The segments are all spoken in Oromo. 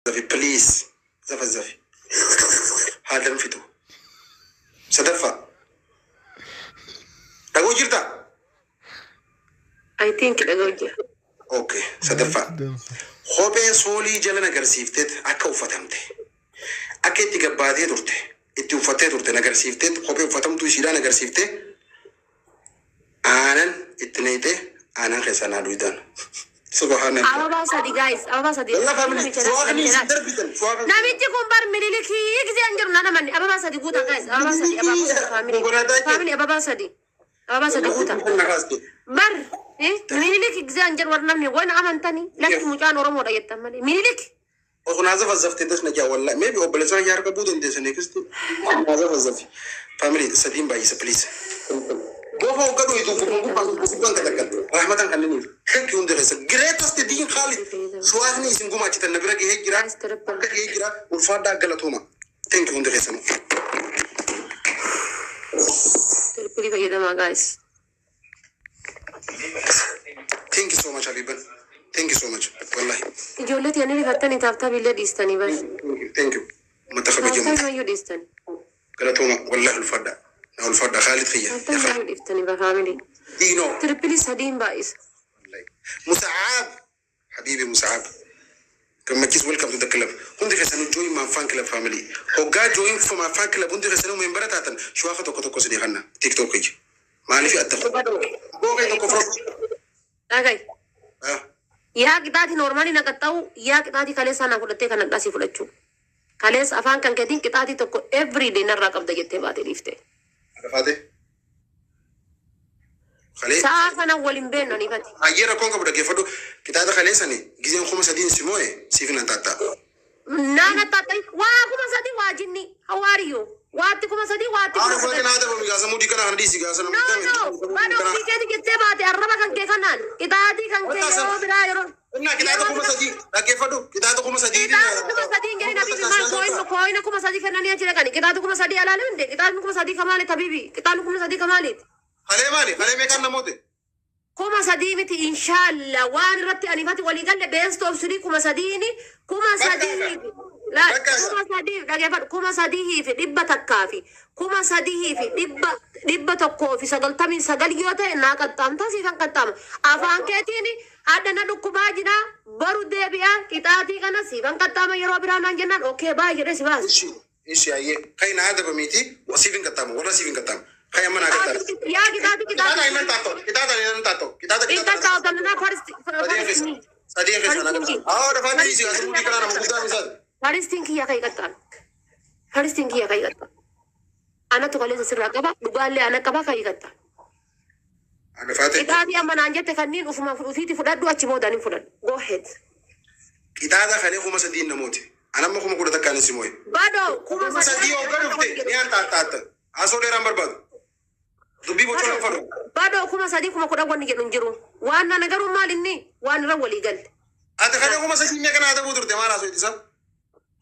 Zafi, please. Zafa zafi. Haa danfitu. Sadaffaa. Dhagoo jirtaa? I think dhaga'u jira. Okay. Sadaffaa. Kophee soolii jala nagarsiifteet akka uffatamte. Akka itti gabbaatee turte. Itti uffattee turte nagarsiifteet, kophee uffatamtuu ishiidhaan agarsiiftee, aanan itti naqxee, aanan keessaa naa duwitaan. Subhaanallah. Ababaa sadi, guys. Ababaa sadi. Wallah family. Suwaaqni isin darbitan. Suwaaqa. Namichi kun bar Mililikii gisee hin jiru nan amanne. Ababaa sadi guutaa, guys. Ababaa sadi. Ababaa sadi, family. Family, ababaa sadi. Ababaa sadi guutaa. Bar Minilik gisee hin jiru warra namni waan amantanii lakki mucaan Oromoodha jettan malee. Minilik. Osoo naa zafazzaftee tas na jaa wallahi. Maybe obboleessa kiyya harka bu'uu dandeessan eegisti. Naa zafazzafi. Family, sadiin baay'isa, please. Bofa hoggadhu itu gubbaan gubbaan katakkal. Rahmatan kanneniif. Thank you hundi keessa. Greatest diin Khalid. Suwaaqni isin gumaachitan na bira gahee jira. Guys, triple. Akka gahee jira. Ulfaadhaa, galatooma. Thank you hundi keessanuu. Triple fayyadamaa, guys. Thank you so much, Habiban. Thank you so much. Wallahi. Ijoollee tiyanii rifattanii tap tap illee dhiistanii bar. Thank you. Thank you. Uummata kabajamoo. Tap tap iyyuu dhiistanii. Galatooma. Wallahi ulfaadhaa. Na ulfaadhaa Khalid kiyya. Tap tap iyyuu dhiiftanii bar, family. Diinoo. Triple sadiin baay'isa. Musaab. Habibi Musaab. Gammachis, welcome to the club. Hundi keessanuu join my fan club, family. Hoggaa join for my fan club hundi keessanuu member taatan, shuwaafa tokko tokko isinii kanna. TikTok kiyya. Maaliif adda? Bookee tokko furo. Dhagayi. Ah. Yaa qixaatii normalii na qaxxa'u, yaa qixaatii kaleessaa naa fudhattee kan hadhaasii fudhachuu. Kaleessa afaan kan keetiin qixaatii tokko everyday narraa qabda jettee baatee dhiifte. Rafaate. Kalee. Sa'aa kana waliin beennu anifati. Hayyee, rakkoon qabu, dhaggeeffadhu. Qixaata kaleessani gizeen 3000 si moo'e siif nan taatta'a. Naan attaattai waa 3000 waa jinni hawaariyo waatti 3000 waatti Haala kuma fudhateen sagal. haa ta'u gaasa mudii kana kana dhiisi gaasa No, namni no, bado ofii keeti jettee baate arraba kan kee kanaan qixaatii kan kee yeroo biraa yeroo. Innaa qixaata 3000 dhaggeeffadhu, qixaata 3000. Qixaata 3000 hin jedhin, habibi. Maal kooyin kooyina 3000 kennanii achi dhaqani? Qixaata 3000 alaale hinde. Qixaatni 3000 kamaali, habibi? Qixaatni 3000 kamaaliiti? Kalee maali? Kalee meeqaan namoota? 3000 miti, inshaalla. Waan irratti anifati walii galle best of three 3000ni 3000 fi la 3000, dhageeffadhu, 3100 fi 3199 yoo ta'e naa qaxxaamta, siifan qaxxaama. Afaan keetiin adda na dhukkubaa jira, boru deebi'a, qixaatii kana siifan qaxxaama yeroo biraa naan jennaan, okay baay'ee jedhee si baasa. Ishi ishi, hayyee, kai na adabamiiti, siif hin qaxxaamu, warra siif hin qaxxaamu. Kai amma naa qaxxaamu. Yaa qixaatii Qixaata qixaatii. inni taatoo, qixaata inni taatoo, qixaata Hin qixaata. qaxxaamtan naa first Sadii first keessa. Sadii keessa naa qaxxaamu. Haa, dafaatee dhiisi gaasa mudii kana nama guddaa misaati. Firstiin kiyya kai qaxxaamu. Firstiin kiyya kai qaxxaamu. Anatu kaleessa sirraa qaba, dhugaallee ana qaba, kai qaxxaamu. Dafaatee. Qixaatii amma naan jette kanneen ufuma ufiiti fudhadhu, achi boodaan hin fudhadhu. Go ahead. Qixaata kalee 3000 namooti. Anamma 11,000 si moo'e. Badoo kuma 3000 hoggaa dhufte ni an taattaatta. Asoo dheeraan barbaadu. Dubbii bocoon fadhu. Badoo 3000 10,000 wanni jedhu hin jiru. Waan nana garuu maal inni waan irra walii galle. Ati kalee 3000 meeqa naa ta'uu turte, maal haasoo ittisa?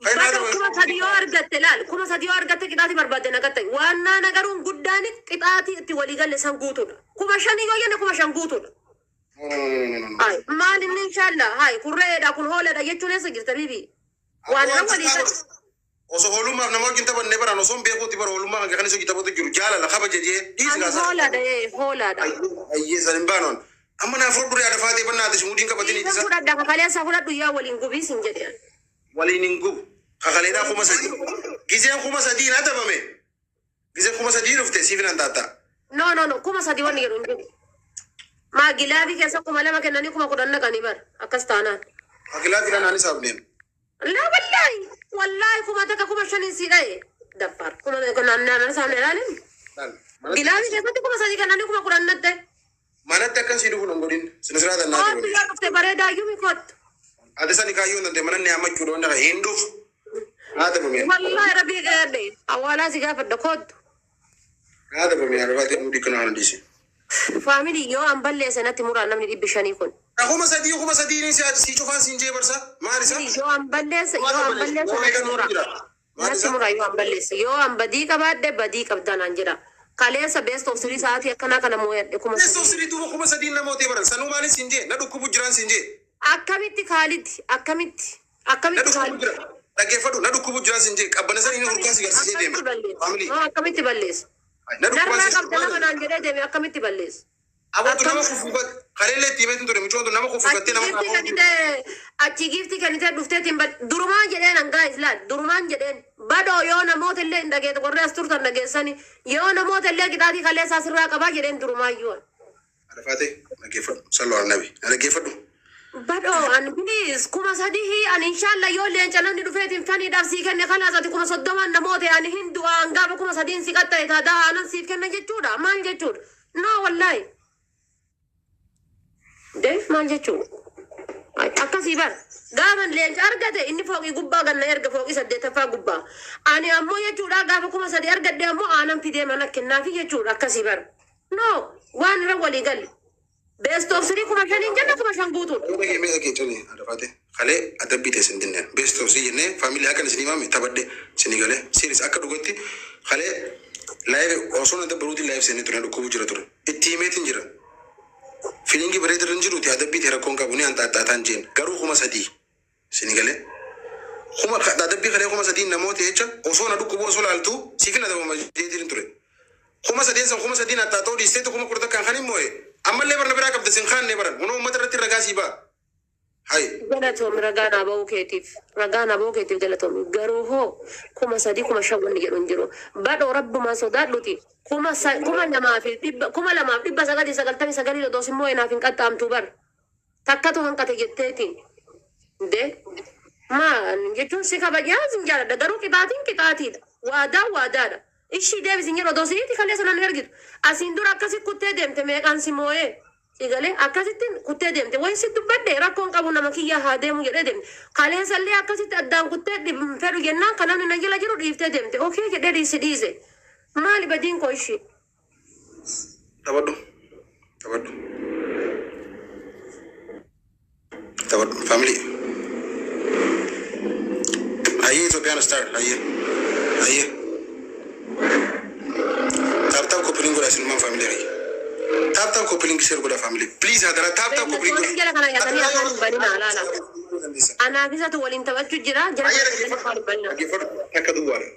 Badoo 3000 yoo argatte, laal, 3000 yoo argatte qixaatii barbaadde naqatte. Waan nana garuu guddaan qixaatii itti walii galle san guutuudha. 5000 yoo jenne 5000 guutuudha. Hai maal inni inshallah, hai kun re'eedha, kun hooleedha jechuun eessa jirta, bibi? Waan irra walii galle. Osoo hoolummaaf nama wajjin taphannee baraan osoo hin beekuutti bara hoolummaa kan isa hojii taphatu jiru jaalala kabaja jee dhiisi Ani gaasaa. hoolaadha, ee hoolaadha. Ayyee, san hin baanoon. Amma naaf hodhu yaada faatee bannaati simuudiin qabatanii Dhiisan ittisa. fudhadha, kakaleessa fudhadhu, yaa waliin gubii sin jedhe. Waliin hin gubu. Kakaleedhaa 3000. Gizeen 3000 adabame. Gizeen 3000 dhufte siif nan taatta. No, no, no, 3000 wanni jedhu hin jiru. Maa gilaabii keessa 2000 kennanii 10,000 naqanii bar akkas taanaan. Akilaa filan anis haafneen. Laa wallaahi wallaahi, 1000 5000 sii dha'e daffaar kuma naannoo isaan ilaalin. Gilaabii keessatti 3000 kennanii 10,000 natte. Manatti akkan sii dhufu nan godhin. Sinisiraata naa Koottu, yaa dhufte bareedaa iyyuu mi koottu. Ati sani kaayyoon dandee mana ni hammachuudha wanta hin dhufu. Haa dabame. Wallaahi rabbii gaadhe awwaalaa si gaafadha, koottu. Haa dabame, arbaatee mudii kana kana dhiisi. Family, yoo an balleesse natti muraa namni 500 kun. 3000 3000 si cufaan siin jee barsa. Maal isa? Yoo an balleesse, yoo an balleesse natti muraa. Natti muraa yoo an balleesse. Yoo an badii qabaadhe, badii qabdaa naan jedha. Kaleessa best of three sa'aatii akkanaa kana mooyadhe kuma Best of sadii. three duuba 3000 namoota baran. Sanuu maaliin siin jee? Na dhukkubu jiraan siin jee. Akkamitti, Kaalid, akkamitti? Na Akkamitti dhukkubu jira. Dhaggeeffadhu, na dhukkubu jira sin jee qabbana san inni hurkaa si garsiisee deema. Akkamitti balleessa? Family. Akkamitti balleessa? Na dhukkubaa Narraa si qabda nama naan jedhee deeme, akkamitti balleessa? Abootu nama kuffuufat kaleellee itti himeetu ture, mucoon tun nama kuffuufattee nama Achi kaafuu. kennitee, achi giifti kennitee dhufteetiin durumaan jedheen hangaa islaal durumaan jedheen badoo yoo namoota illee hin dhageete, warri as turtan dhageessani, yoo namoota illee qixaatii kaleessaa sirraa qabaa jedheen durumaayyuu. Arafaate, dhaggeeffadhu, sallu ala nabi, dhaggeeffadhu. Badoo an please 3000 an inshallah yoo leenca namni dhufeetiin faniidhaaf sii kenne kanaas ati 30,000 namoota ani hin du'a hangaaba 3000 si qaxxa'e taadaa aanan siif kenna jechuudha, maal jechuudha? No, wallahi de maal jechuudha? Akkasii bar gaafa leenca argate inni fooqii gubbaa ganna erga fooqii saddeettaffaa gubbaa, ani ammoo jechuudha gaafa 3000 argadhe ammoo aanan fidee mana kennaafi jechuudha. Akkasii bar no waan irra walii galle best of three 5000n jenna, 5000 guutuudha. Dhagee mee dhagee cale Arafaate, kalee adabbii ta'e sin dinneen best of three jennee family akka isin himame taphadhe isinii galee serious akka dhugatti kalee live osoo na dabbaruutiin live seenee ture, dhukkubu jira ture, itti himeetiin jira. Feeling bareedaa hin jiruuti, adabbii ta'e rakkoon qabu ni hanxaaxaataan jeen, garuu 3000 isinii galee kuma adabbii kalee 3000 namoota jecha osoo na dhukkubu osoo laaltu siifin adabama jeetiin ture. 3000n san 3000 haxxaaxoo dhiisteetu 11,000 kan hin moo'e ammallee barna biraa qabda sin kaanne baran hunoo uummata irratti ragaa sii ba'a. Hayi. Galatoomi, ragaa naa ba'uu keetiif. Ragaa naa ba'uu keetiif galatoomi. Garuu hoo 3000 5000 wanni jedhu hin jiru. Badhoo rabbumaan sodaadhuti. 2999 odoos immoo naaf hin qaxxaamtu bar. Takkatu hanqate jetteeti. De maa jechuun si kabajaa sin jaaladha, garuu qixaatiin qixaatiidha. Waadaa waadaadha. Ishii deebisin jedhu odoo siiti kaleessa nan ergitu. Asiin dura akkasi kuttee deemte, meeqaan si moo'ee. Sigalee akkasitti kuttee deemte, wayi si dubbadhe rakkoon qabu, nama kiyyaa haa deemu jedhee deemte. Kaleessallee akkasitti addaan kuttee fedhu jennaan kan namni na jala jiru dhiiftee deemte. Okay jedhee dhiisi dhiise. Maali badiin koo ishii? Taphadhu. Taphadhu. Taphadhu. Family. Hayyee Itoophiyaan star. Hayyee. Hayyee. Tap tap copy link godhaa isinummaan family hayyee. Tap tap copy link share godhaa family. Please hadaraa tap tap copy link Beelladoonni jala kana yaatanii afaan hin baninaa laala. Anaaf isatu waliin taphachuu jira. Jala Hayyee kana yaatanii afaan hin baninaa. dhaggeeffadhu. Takka duwwaadha.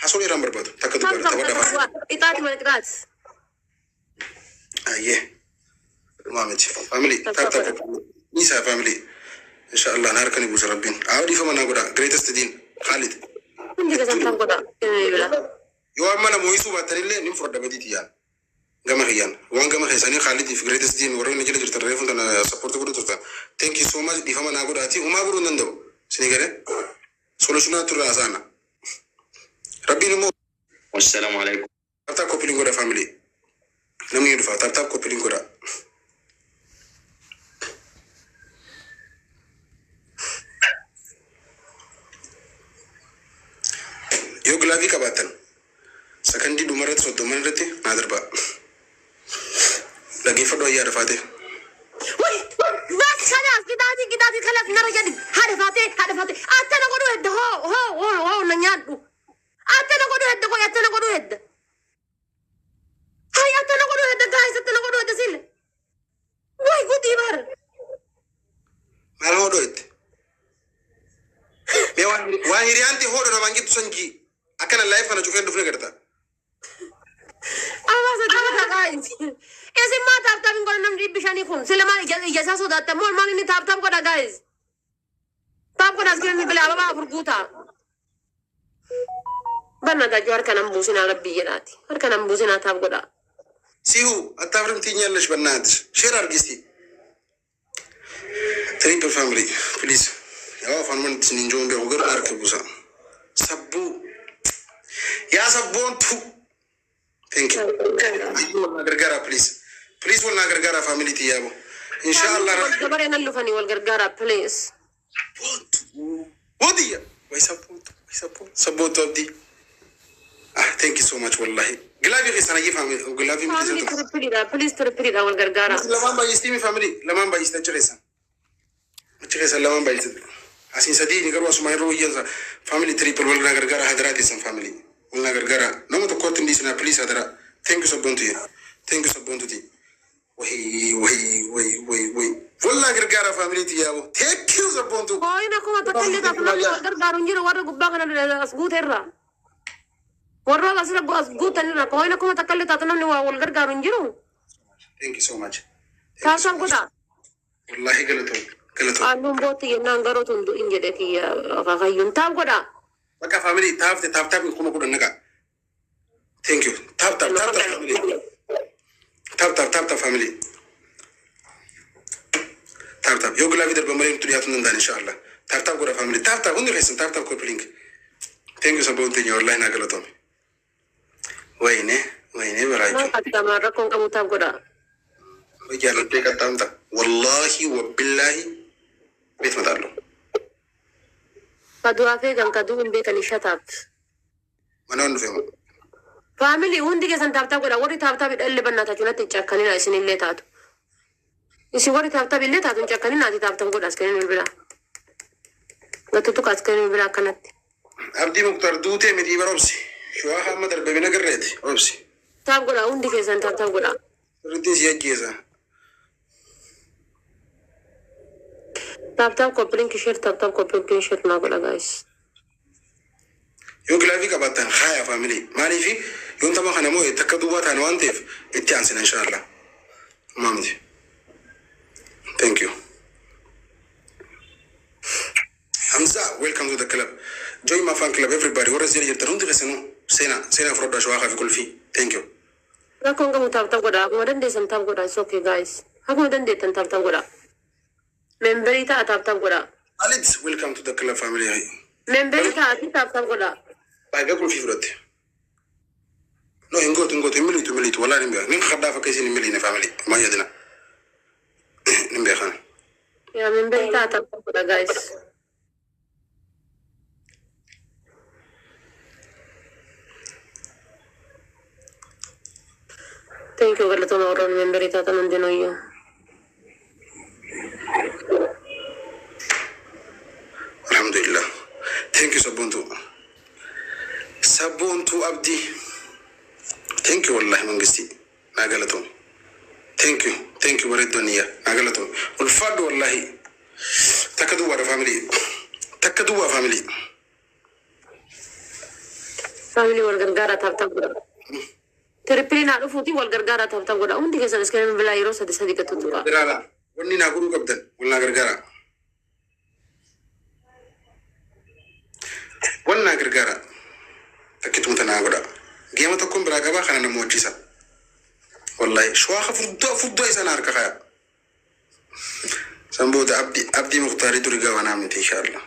Hasoo dheeraan barbaadu. Takka Tap duwwaadha. tap Taphadhaa family. Qixaati wal qixaati. Hayyee. Dhumaa miti. Family. Tap Tap tap tap. Nisaa family. Inshallah na harka ni buusa Rabbiin. Haa dhiifama naa godhaa. Greatest diin. Khalid. Hundi keessan kan godha. Yoo amma na mo'isuu baattanillee nin fudhadha badiiti yaan. Gama kiyyaan. Waan gama keessanii Khaalidiif greatest diin warroonni jala jirtan reefuun tana support godhu turtan. Thank you so much, dhiifama naa godhaati. Umaa godhuu hin danda'u. Isinii galee. Solutionaa turre hasaana. Rabbiin immoo والسلام عليكم. Tap tap copy link godha family. Namni ni dhufa. Tap tap copy link godha. Yoo glove qabaattan sakandii dhumarratti 30n irratti naa darbaa. Dhaggeeffadhu ayyaa rafaate. Wai, bas kalaas qixaatii qixaatii kalaas nara jedhi, haadha faatee haadha faatee attana godhuu hedda, hoo hoo hoo hoo na nyaadhu, attana godhuu hedda, qoy attana godhuu hedda, hay attana godhuu hedda, guys, attana godhuu hedda sille, way gudii bar. Maal hodhoo itti? Mee waan hiriyaan ta'e hodho namaan jettu san jii. Akkana live kana cufee dhufne garta. Abaasa dabata guys. Isin maa tap tap hin godhan? Namni 500 kun sila maal ija isaa sodaattan moo maal inni tap tap godha guys? Tap godha as kenni bila ababaa afur guutaa. Banna dajuu harka nan buusinaa, rabbii jedhaati. Harka nan buusinaa, tap godha. ሲሁ አታፍርም ትይኛለሽ። በእናትሽ share አድርጊ እስቲ። Triple family, please. ያው afaan manatti isiniin joon beeku, garuu harka buusa. Sabbuu yaa sabboontu. Thank you. Ayyuu wal naa gargaara, please. Please wal naa gargaara family tiyyaabo. Inshallah Wal gabaree nan lufanii wal gargaara, please. Sabboontu. Wadiya. Way sabboontu. Way sabboontu. Sabboontu abdii. Ah, thank you so much wallahi. Glove keessan ayyee family. Glove miti Family isa. Tripleidha, please, tripleidha wal gargaara. Lamaan baay'istiimi family. Lamaan baay'iste achi keessan. Achi keessan lamaan baay'iste. Asiin sadii ni garuu asuma yeroo iyyansa. Family, triple wal naa gargaara hadaraa teessan family. Wal naa gargaara. Nama tokkotti hin dhiisinaa please hadaraa. Thank you sabboontu. Thank you sabboontuti. Wayi wayi wayi wayi wayi. Wallaa gargaara family tiyyaabo. Thank you, sabboontu. Coin akkuma takka illee taatu namni wal gargaaru hin jiru warra gubbaa kana as guuteerra. Warra asirra as guutanirra coin akkuma takka illee taatu namni waa wal gargaaru hin jiru. Thank you so much. Tap tap godha. Wallahi galatoom. Galatoom. Halluun bootti jennaan garuu tun du'in jedhe kiyya akaakayyuun. Tap godha. Bakka family taafte tap tap 10,000 naqa. Thank you. Tap tap tap tap family. Tap tap tap tap family. Tap tap. Yoo glove darba malee nuti dhiyaatu hin danda'an inshallah. Tap tap godha family. Tap tap hundi keessan tap tap copy link. Thank you, sabboon teenya, wallahi naa galatoome. Wayne wayne baraachuu. Maal qaxxamaa rakkoon qabu tap godha. Jaallattee qaxxaamta. Wallahi wabillahi beet mataallu. Ka du'aa feegan ka du'u hin beekan shataaf. Mana waan dhufeemu. Family hundi keessan tap tap godha. Warri tap tap illee bannaata natti hin cakkanina isinillee taatu. Isin warri tap tap illee taatu hin cakkanina ati tap tap godha as kennin bilbila. Gattutu as kennin bilbila akkanatti. Abdii Muktaar duutee miti bara obsi. Shawaa hamma darbe bina garreeti obsi. Tap godha, hundi keessan tap tap godha. Sirriitti si ajjeesa. Tap tap copy link share, tap tap copy link share naa godha, guys. Yoo glove qabaattan haaya family. Maaliifi yoon tapha kana moo takka duwwaa taane waan ta'eef itti aansina inshallah. Maamti. Thank you. Hamza, welcome to the club. Join my fan club, everybody. Warra seera jirtan hundi keessanuu seenaa seenaa fudhadhaa shawaa fi kulfii. Thank you. Rakkoon qabu tap tap godha. Akkuma dandeessan tap godha. It's okay, guys. Akkuma dandeettan tap tap godha. Member ta'a tap tap godha. Alex, welcome to the club family. Member ta'ati tap tap godha. Baay'ee kulfii fudhatte. No, hin gootu, hin gootu, hin miliitu, hin miliitu. Wallahi hin beekan. Nin khaddaa fakka isin hin miliine family. Maa yaadina. Hin beekan. Yaa member ta'a tap tap godha, guys. Thank you, galatooma warroonni member taatan hundinuyyuu. Alhamdulillah. Thank you, Sabontu. Sabontu Abdi. Thank you, wallahi mangisti. Naa galatoom. Thank you. Thank you, bareeddoniya. Naa galatoom. Ulfaadhu wallahi. Takka duwwaadha family. Takka duwwaa family. Family wal gargaara tap tap godha. Triple naa dhufuuti wal gargaara tap tap godha. Hundi keessan iskeen bilbilaa yeroo sadi sadi gattu tuqa. Gargaara. Wanni naa godhuu qabdan wal naa gargaara. Wal naa gargaara. Takkituma naa godha. Game tokkoon biraa qabaa kana nama hojjisa. Wallahi shawaa furdaa furdaa isa na harka kaya. San booda abdii abdii Muktaarii duri gabanaa miti inshallah.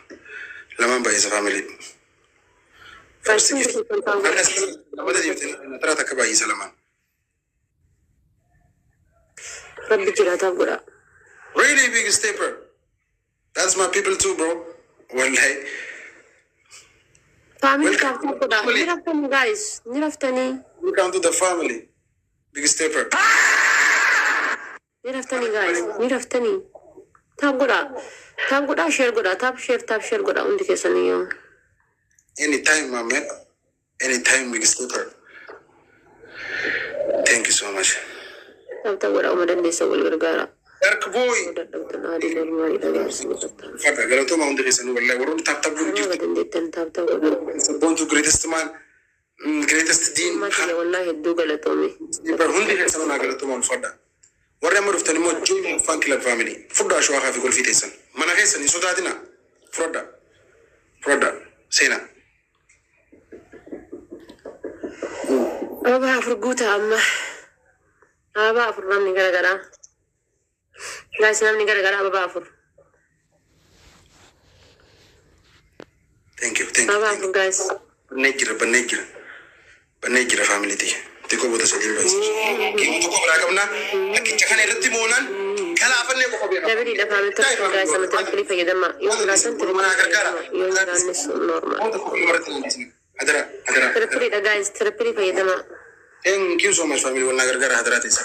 Lamaan baay'isa family. First gift. Lamata deemtanii taraa takka baay'isa lamaan. Rabbi jiraataaf godha. Really big stepper. That's my people too, bro. Wallahi. Family Welcome. tap tap godha. Ni raftanii, guys. Ni raftanii. Welcome to the family. Big stepper. Ni raftanii, guys. Ni raftanii. Tap godha. Tap godha, share godha. Tap share tap share godha hundi keessaniyyuu. Anytime, my man. Anytime, big stepper. Thank you so much. Tap tap godha uma dandeessa wal gargaara. Dark boy. Dadhabdan adii normalidha, guys. Ni raftanii. Fadha galatooma hundi keessanuu wallahi warroonni tap tap godhu Nama jirtu. dandeettan tap tap godha. Sabboontu greatest man. Greatest dean. Amma kiyya wallahi hedduu galatoome. Stepper hundi keessanuu naa galatooma ulfadha. Warri amma dhuftan immoo join fan club family. Fudhaa shawaa fi golfii teessan. Mana keessan hin sodaatina. Fudhadha. Fudhadha. Seenaa. Ababaa afur guuta amma. Ababaa afur namni garagaraa. Guys, namni garagaraa ababaa afur. Thank you. Thank you. Ababaa Thank you. afur, guys. Bannee jira, bannee jira. Bannee jira family tiyya. Xiqqoo booda sadiin baay'isa. Game tokko biraa qabna. Lakkicha kana irratti moonaan galaafannee qofa beekama. Double dha family tokko, guys, amma triple fayyadama. Yoo jiraatan triple fayyadama. Yoo hin jiraannes normal. Hadara, hadara. Triple dha, guys, triple fayyadama. Thank you so much, family. Walna gargaara hadaraa teessa.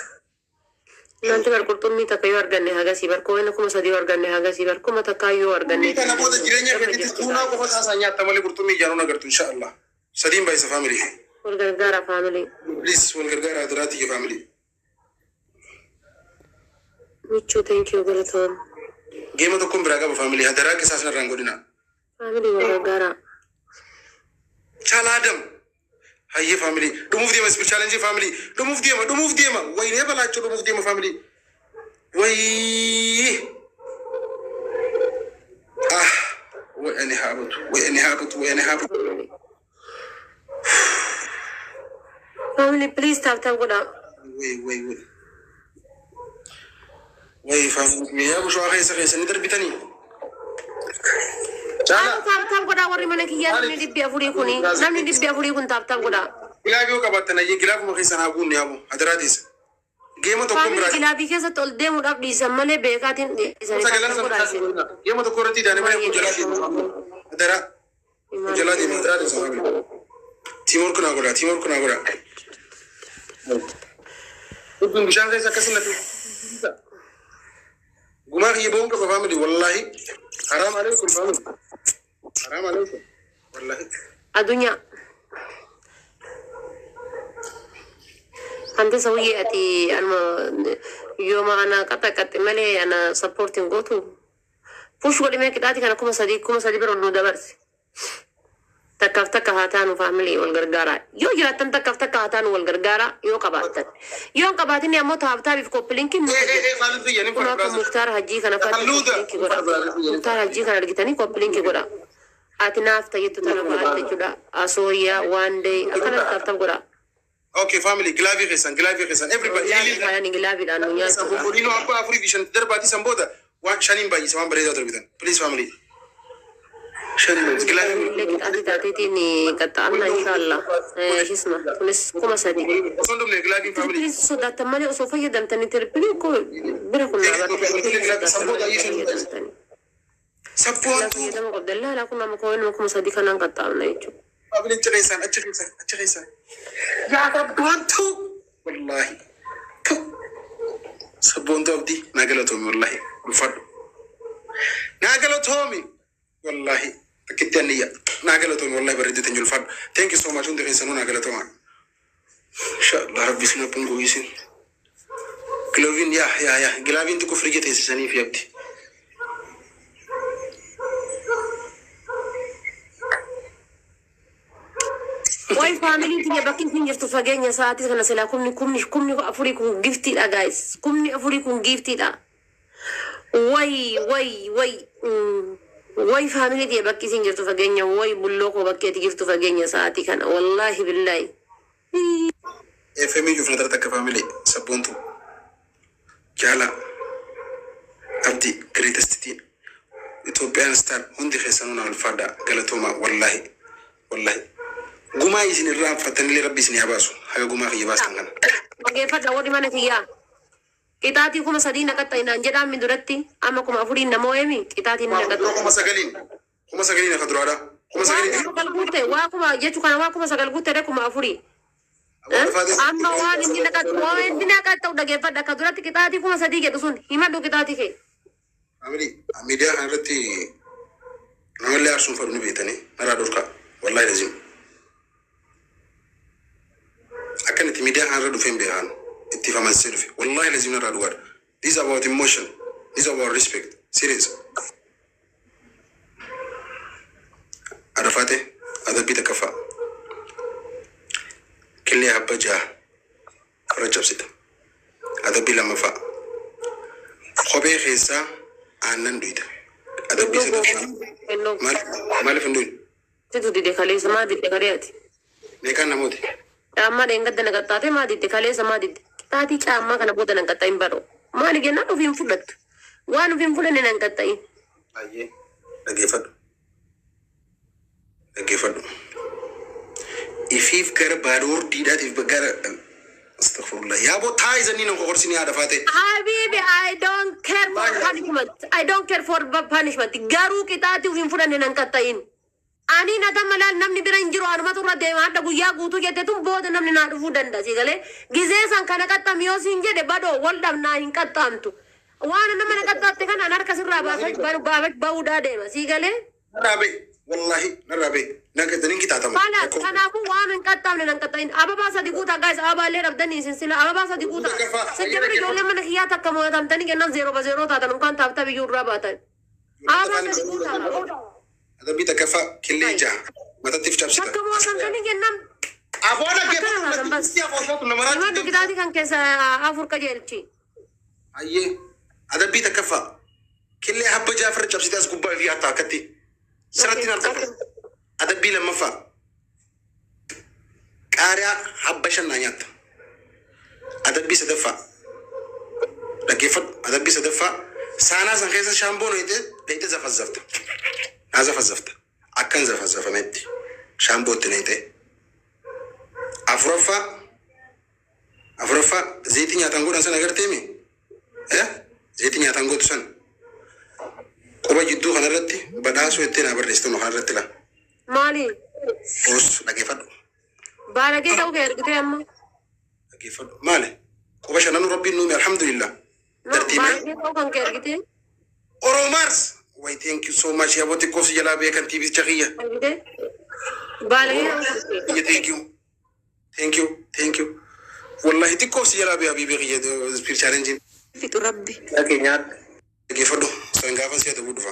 Wanti bar qurxummii takka yoo arganne hagasii bar koo'ina 3,000 yoo arganne hagasii bar 1000 yoo arganne. Kana booda jireenya keetitti tuunaa qofa taasaa nyaatta malee qurxummii ijaanuun agartu inshallah. Sadiin baay'isa family. Wal gargaara family. Please wal gargaara hadaraa tiyya family. Michuu, thank you, galatoon. Game tokkoon biraa qaba, family. Hadaraa qisaas narraan godhina. Family, wal gargaaraa. Chalaadam. Hayyee family. Dhumuuf deema speed challenge, family. Dhumuuf deema, dhumuuf deema. Waynee balaachuu, dhumuuf deema, family. Wayii. Ah. Way ani haabatu. Way ani haabatu. Way ani haabatu. Family, please tap tap godhaa. Way way way. Way family. Yaa bushawaa keessa keessa ni darbitanii. Caalaa. Tap tap godhaa warri mana kiyyaa, namni 400 kuni, namni 400 kun tap tap godhaa. Glove yoo qabaattan, ayyee, glove uma keessan haa guunne haa hadaraa teessa. Game tokkoon Family, biraa. Glove keessatti ol deemuudhaaf dhiisan malee beekaatiin dhiisanii Sagalan tap tap godhaa isin. Game tokko irratti idaane malee kun jalaa deema. Hadaraa. Kun jalaa deema, hadaraa teessa, family. Teamwork naa godhaa, teamwork naa godhaa. Dubbiin bishaan keessa akkasin natti. Gumaa kiyya ba'uun qaba, family, wallahi. Haraam alaikum, family. Haraam alaikum. Wallahi. Addunyaa. Ante ሰውዬ ati anuma yooma ana qaxaqaxxe malee ana supportiin gootu. Push godhimee qixaati kana 3000, 3000 bira nu dabarsi. Takkaaf takka haa taanu, family, wal gargaaraa. Yoo jiraattan takkaaf takka haa taanu, wal gargaaraa yoo qabaattan. Yoo hin qabaatin ammoo tap tapiif copy linkiin nu Eh eh hojjetu. eh, maaliif iyya ni Kun akka Muktaar Hajjii kana fa'aatti Halluuda. copy link godha. Muktaar Hajjii kana argitanii copy link godha. Ati naaf tayyattu tana fa'aatti jechuudha. Asooriyaa waan day akkana tap tap godha. Okay, family, glove keessan, glove keessan, everybody. Glove glovedhaan nu nyaachuudha. Bomboliinoo abbaa afurii fi shan darbaatii san booda waan shaniin baay'isa, waan bareedaa darbitan. Please, family. Shaniin baay'isa. Glove. Illee qixaatii taateetiin qaxxaamna inshaallah. Hisma kunis 3000. Osoo hin dhumne glove, family. Triple sodaattan malee osoo fayyadamtanii triple koo bira kun naa barta, triple sodaattan malee fayyadamtanii. Sabboontuu. Fayyadama qabdan laalaa kun nama koo nama 3000 kanaan qaxxaamna jechuudha. Family, achi keessan, achi keessan, achi keessan. Yaa sabboontuu. Wallaahi. Sabboontuu abdii naa galatoomi, wallaahi. Ulfadhu. Naa galatoomi. Wallaahi. Akkitti anniyya. Naa galatoomi, wallahi, bareedduu teenya, ulfadhu. Thank you so much, hundi keessanuu naa galatooma. Inshallah rabbi isin abbuun gooyisin. Gloveiin yaa yaa yaa gloveiin xiqqoo firija teessisanii fi abdi. Way familyn tiyya, bakki isin jirtu fageenya sa'aatii kana silaa kumni afurii kun giftiidha, guys. 4000 kun giftiidha. Way way way way, family tiyya, bakki isin jirtu fageenya, way bulloo koo, bakki ati jirtu fageenya sa'aatii kana, wallaahi billaahi. FM iyyuu na takka, family, sabboontu. Jaala. Abdi greatest team. Itoophiyaan star, hundi keessanuu na ulfaadha, galatooma, wallahi wallahi. Gumaa isin irraa anfattanillee rabbi isin haa baasu, haga gumaa kiyya baastan kana. Dhageeffadha warri mana kiyyaa. Qixaatii 3000 naqaxxa inaan jedhaan mi duratti amma 4000 namoo eemi qixaatiin ni naqaxxa. 9000, 9000 akka duraadha. Kuma Waa sagaliin. 9000 guutte, waa kuma jechuu kana, waa 9000 guutte 4000. Amma waan inni naqaxxu, waan inni naqaxxu dhageeffadha, akka duratti qixaatii 3000 jedhu sun himadhu qixaatii kee. Family, miidiyaa kana irratti namallee aarsuun fedhu ni beektanii naraa dhorkaa, wallahi lazim. Akka itti miidiyaa kana irra dhufee hin beekan itti famansee dhufe, wallahi lazim, narraa dhugaadha. This is about emotion. This is about respect. Serious. Arafaate, adabbii takkaffaa. Killee habba jaha irra cabsita. Adabbii lammaffaa. Kophee keessaa aannan dhuyita. Adabbii sadaffaa. Maaliif hin dhuyne? Situ dide kaleessa, maa didde kaleeti? Meeqaan namooti? Caammaa dheengadda naqaxxaate, maa didde kaleessa, maa didde? Qixaatii caammaa kana booda nan qaxxa'in badho. Maali jennaan ofii hin fudhattu. Waan ofii hin fudhanne nan qaxxa'in. Baay'ee dhaggeeffadhu. Dhaggeeffadhu. Ifiif gara baadoordiidhaatiif gara astaghfirullah. Yaa boo taayizanii nan kokorsinii haadha faate. Habibi, I don't care for punishment. I don't care for punishment. Garuu qixaatii ofii hin fudhanne nan qaxxa'in. Ani na malaan namni bira hin jiru, anumatu irra deema hadha guyyaa guutuu jette tun booda namni naa dhufuu danda'a, si galee gizee san kana qaxxami yoo siin jedhe badoo wal dhabnaa, hin qaxxaamtu. Waan nama na qaxxaatte kana an harka sirraa baafach bahuudhaa deema, si galee. Narraa bahi. Wallahi narraa bee. Nan qixaatama. Kalaas, kanaafuu waan hin qaxxaamne nan qaxxayin. Ababaa sadi guutaa, guys. Ababaallee dhabdanii isin sila ababaa sadi guutaa. Sajjabara ijoollee mana kiyyaa takka mo'atamtanii kennaan zeeroo ba zeeroo taatan unkaan taafta biyyuu irraa baatan. Ababaa sadi guutaa. Adabbii takkaffaa, killee jaha. Matatti cabsita. Takka mo'atamtanii kennaan Aboo akkana taatan bas. Dhaggeeffatu. Himadhu, qixaatii kan keessa afur qajeelchi. Ayyee. Adabbii takkaffaa. Killee habba jaafirra cabsite as gubbaa fi hatta akkatti. Sirratti harkatu. Adabbii lammaffaa. Qaariyaa habba shan naa nyaatta. Adabbii sadaffaa. Dhaggeeffadhu. Adabbii sadaffaa. Saanaa san keessa shaamboo noyite dheeyite zafazzafta. Naa zafazzafta. Akkan zafazzafametti. Shaamboo itti neeyite. Afuraffaa. Afuraffaa, zayitii nyaataan godhan sana agarteemi? Eh? Zayitii nyaataan gootu san. Quba jidduu kanarratti badhaasuu itti naa barreessitu kanarratti laa. Maali? Os dhaggeeffadhu. Baalagee ta'uu kee argitee amma. Dhaggeeffadhu. Maali? Quba shananuu Rabbiin nuumi, alhamdulillah. No, Tartiibee. baalagee ta'uu kan kee argitee. Oromaars. Way, thank you so much. Yaboo xiqqoo si jalaa beekan tiivicha kiyya. Argitee. Baalagee ta'uu kan kee. Kiyya, thank you. Thank you. Thank you. Wallahi xiqqoo si jalaa beeka habiibii kiyya, speed challenge. Fixu rabbi. Dhaggeeffadhu. San gaafa si adabuu dhufa.